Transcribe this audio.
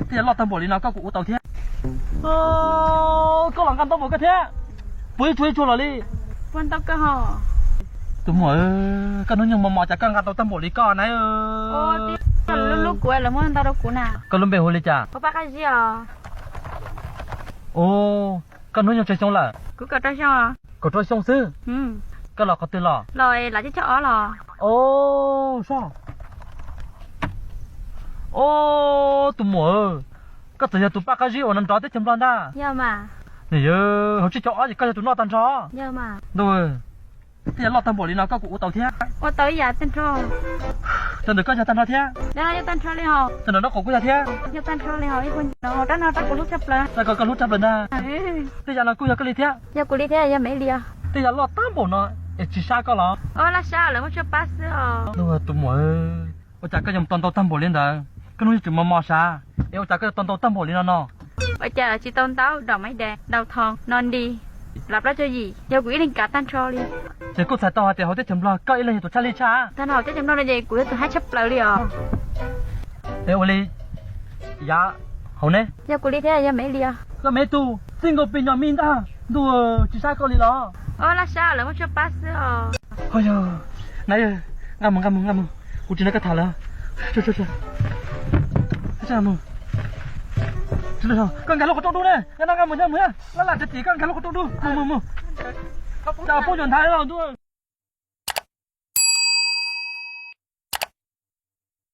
Tej yam loj tag npaum li no koj kuj ua tau thiab. Koj los nqa ntau npaum koj thiab. Puas ib tsuag ib tsuag los li? Tus muam, koj hnub nyoog mos mos cas koj nqa tau tag npaum li koj na? Lub lub kuv lawv muab ntau rau kuv na. Koj lub npe hu li cas? Paj Qab Zib os. Koj hnub nyoog tsawg xyoo lawm? Kuv kaum rau xyoo. Kaum rau xyoo xwb? Koj los qhov twg los? Los Lav Coj Coj Ob los. Os, tus muam, koj txawm yog tus Paj Qab Zib uas nrov nrov teb chaws Nplog ntag. Yog mas. Nws yog hauv tsib caug ob ces koj yog tus noj tag nrho. Ntuj, tej yam loj tag npaum li no koj kuj ua tau thiab. Ua tau ib yam tag nrho. Cov ntawm koj yog tag nrho thiab. Yog tag nrho li hos. Cov ntawm no kuj yog thiab. Yog tag nrho li hos, ib puag ntawm no rab no rab kuv hlub tshaj plaws. Rab ko koj hlub tshaj plaws ntag. Tej yam no kuj yog koj li thiab. Yog kuv li thiab, yog me li os. Tej yam loj tag npaum no es tsis sab koj los? Laj sab lawv muab tshuaj pab xwb os. Tus muam, ua cas koj yuav tau ntau tag npaum li ntawd? Koj hnub nyoog tseem mos mos sav es ua cas koj yuav tau ntau tag npaum li no no? Ua cas tsis tau ntau, dom maiv dev, dau thoo, no nti, lav plaub caug yim, yog kuv ib leeg kav tag nrho li. Ces kuj txhais tau hais tias hauv teb chaws Nplog koj ib leeg yog tus tshaj lij tshaj. Tag nrho hauv teb chaws Nplog no ces kuv yog tus haib tshaj plaws li os. Es ua li yav hauv ne? Yog kuv li thiab, yog me li os. Koj me tug txij nkaus pis nyom me ntag, ntuj, tsis sab koj li los? Laj sab lawv muab tshuaj pab xwb os. Ho yog, na, nqa mus nqa mus nqa mus, kuv tsis nrog koj tham lawm. Koj nkag lub qhov rooj dub ne, nqa mus nqa mus, laj laj tsis tim koj nkag lub qhov rooj dub, mus mus mus. Cas poob yuav nthav los ntuj.